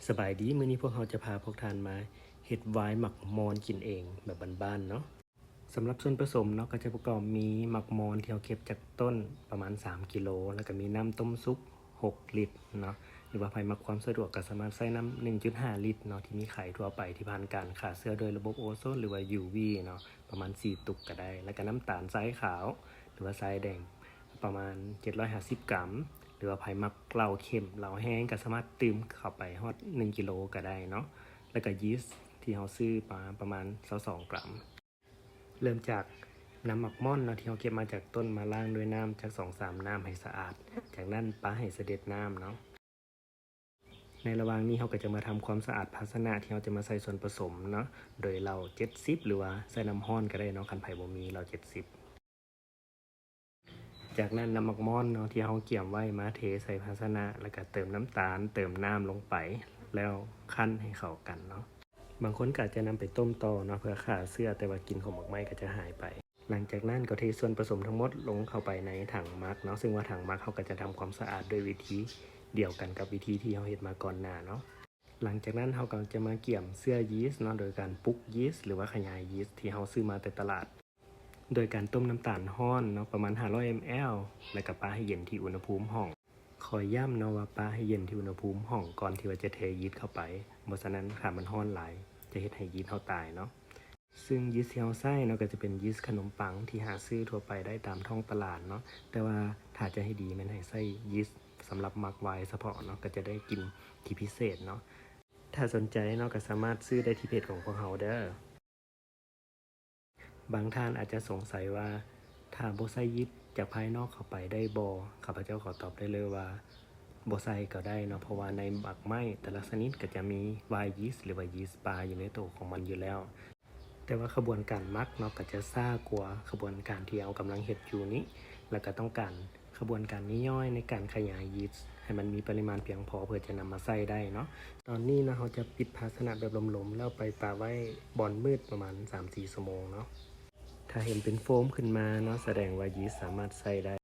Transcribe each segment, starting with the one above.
ສະບາຍດີ, ມື້ນີ້ພວກເຮົາຈະພາພວກທ່ານມາເຮັດວາຍໝາກມອນກິນເອງແບບບ້ານໆເນາະ. ສຳລັບສ່ວນປະສົມເນາະ ກໍຈະປະກອບມີໝາກມອນທີ່ເຮົາເກັບຈາກຕົ້ນປະມານສາມກິໂລ, ແລ້ວກໍມີນ້ຳຕົ້ມສຸກຫົກລິດເນາະ ຫຼືວ່າໃຜມັກຄວາມສະດວກກໍສາມາດໃຊ້ນ້ຳໜຶ່ງຈຸດຫ້າລິດເນາະ ທີ່ມີຂາຍທົ່ວໄປ ທີ່ຜ່ານການຂ້າເຊື້ອໂດຍລະບົບໂອໂຊນ ຫຼືວ່າ UV ເນາະ ປະມານສີ່ຕຸກກໍໄດ້, ແລ້ວກໍນ້ຳຕານຊາຍຂາວ ຫຼືວ່າຊາຍແດງ ປະມານເຈັດຮ້ອຍຫ້າສິບກຣາມ ຫຼືວ່າໃຜມັກເຫຼົ້າເຂັ້ມເຫຼົ້າແຮງກໍສາມາດຕື່ມເຂົ້າໄປຮອດໜຶ່ງກິໂລກໍໄດ້ເນາະ, ແລ້ວກໍຢີສທີ່ເຮົາຊື້ມາປະມານຊາວສອງກຣາມ. ເລີ່ມຈາກນ້ຳໝາກມ່ອນເນາະ ທີ່ເຮົາເກັບມາຈາກຕົ້ນ ມາລ້າງດ້ວຍນ້ຳຈັກສອງສາມນ້ຳໃຫ້ສະອາດ, ຈາກນັ້ນປະໃຫ້ສະເດັດນ້ຳເນາະ. ໃນລະຫວ່າງນີ້ເຮົາກໍຈະມາທຳຄວາມສະອາດພາຊະນະທີ່ເຮົາຈະມາໃສ່ສ່ວນປະສົມເນາະ ໂດຍເຫຼົ້າເຈັດສິບ ຫຼືວ່າໃສ່ນ້ຳຮ້ອນກໍໄດ້ເນາະ ຄັນໃຜບໍ່ມີເຫຼົ້າເຈັດສິບ. ຈາກນັ້ນນຳໝາກມ່ອນເນາະ ທີ່ເຮົາກຽມໄວ້ມາເທໃສ່ພາຊະນະ ແລ້ວກໍເຕີມນ້ຳຕານ ເຕີມນ້ຳລົງໄປ ແລ້ວຄັ້ນໃຫ້ເຂົ້າກັນເນາະ. ບາງຄົນກໍອາດຈະນຳໄປຕົ້ມຕໍ່ເນາະ ເພື່ອຂ້າເຊື້ອ, ແຕ່ວ່າກິ່ນຂອງໝາກໄມ້ກໍຈະຫາຍໄປ. ຫຼັງຈາກນັ້ນກໍເທສ່ວນປະສົມທັງໝົດລົງເຂົ້າໄປໃນຖັງໝັກເນາະ, ເຊິ່ງວ່າຖັງໝັກເຮົາກໍຈະທຳຄວາມສະອາດດ້ວຍວິທີດຽວກັນກັບວິທີທີ່ເຮົາເຮັດມາກ່ອນໜ້າເນາະ. ຫຼັງຈາກນັ້ນເຮົາກໍຈະມາກຽມເຊື້ອຢີສເນາະ ໂດຍການປຸກຢີສ ຫຼືວ່າຂະຫຍາຍຢີສທີ່ເຮົາຊື້ມາແຕ່ຕະຫຼາດ ໂດຍການຕົ້ມນ້ຳຕານຮ້ອນເນາະ ປະມານຫ້າຮ້ອຍ ml ແລ້ວກໍປະໃຫ້ເຢັນທີ່ອຸນຫະພູມຫ້ອງ. ຂໍຢ້ຳເນາະວ່າປະໃຫ້ເຢັນທີ່ອຸນຫະພູມຫ້ອງກ່ອນທີ່ວ່າຈະເທຢີສເຂົ້າໄປ, ບໍ່ສະນັ້ນຖ້າມັນຮ້ອນຫຼາຍຈະເຮັດໃຫ້ຢີສເຮົາຕາຍເນາະ. ຊຶ່ງຢີສທີ່ເຮົາໃຊ້ເນາະ ກໍຈະເປັນຢີສຂະໜົມປັງທີ່ຫາຊື້ທົ່ວໄປໄດ້ຕາມທ້ອງຕະຫຼາດເນາະ, ແຕ່ວ່າຖ້າຈະໃຫ້ດີແມ່ນໃຫ້ໃຊ້ຢີສສຳລັບໝັກວາຍສະເພາະເນາະ, ກໍຈະໄດ້ກິ່ນທີ່ພິເສດເນາະ. ຖ້າສົນໃຈເນາະ ກໍສາມາດຊື້ໄດ້ທີ່ເພຈຂອງພວກເຮົາເດີ້. ບາງທ່ານອາດຈະສົງໄສວ່າ ຖ້າບໍ່ໃສ່ຢີສຈາກພາຍນອກເຂົ້າໄປໄດ້ບໍ່? ຂ້າພະເຈົ້າຂໍຕອບໄດ້ເລີຍວ່າ ບໍ່ໃສ່ກໍໄດ້ເນາະ, ເພາະວ່າໃນໝາກໄມ້ແຕ່ລະຊະນິດກໍຈະມີວາຍຢີສ ຫຼືວ່າຢີສປາຢູ່ໃນໂຕຂອງມັນຢູ່ແລ້ວ. ແຕ່ວ່າຂະບວນການໝັກເນາະ ກໍຈະຊ້າກວ່າຂະບວນການທີ່ເຮົາກຳລັງເຮັດຢູ່ນີ້, ແລ້ວກໍຕ້ອງການຂະບວນການຍ່ອຍໆໃນການຂະຫຍາຍຢີສໃຫ້ມັນມີປະລິມານພຽງພໍ ເພື່ອຈະນຳມາໃຊ້ໄດ້ເນາະ. ຕອນນີ້ເນາະ ເຮົາຈະປິດພາຊະນະແບບຫຼົມໆ ແລ້ວໄປປະໄວ້ບ່ອນມືດປະມານສາມສີ່ຊົ່ວໂມງເນາະ. ຖ້າເຫັນເປັນໂຟມຂຶ້ນມາເນາະ ສະແດງວ່າຢີສສາມາດໃຊ້ໄດ້.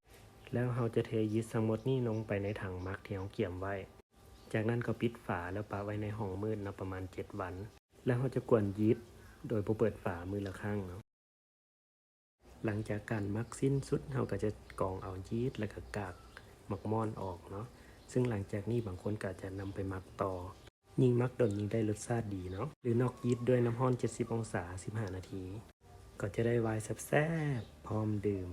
ແລ້ວເຮົາຈະເທຢີສທັງໝົດນີ້ລົງໄປໃນຖັງໝັກທີ່ເຮົາກຽມໄວ້. ຈາກນັ້ນກໍປິດຝາແລ້ວປະໄວ້ໃນຫ້ອງມືດເນາະ ປະມານເຈັດວັນ. ແລ້ວເຮົາຈະກວນຢີສໂດຍບໍ່ເປີດຝາມື້ລະຄັ້ງເນາະ. ຫຼັງຈາກການໝັກສິ້ນສຸດ, ເຮົາກໍຈະກອງເອົາຢີສ ແລ້ວກໍກາກໝາກມ່ອນອອກເນາະ. ຊຶ່ງຫຼັງຈາກນີ້ບາງຄົນກໍອາດຈະນຳໄປໝັກຕໍ່. ຍິ່ງໝັກດົນຍິ່ງໄດ້ລົດຊາດດີເນາະ. ຫຼືນອກຢີສດ້ວຍນ້ຳຮ້ອນເຈັດສິບອົງສາສິບຫ້ານາທີ. ກໍຈະໄດ້ວາຍແຊບໆ ພ້ອມດື່ມ.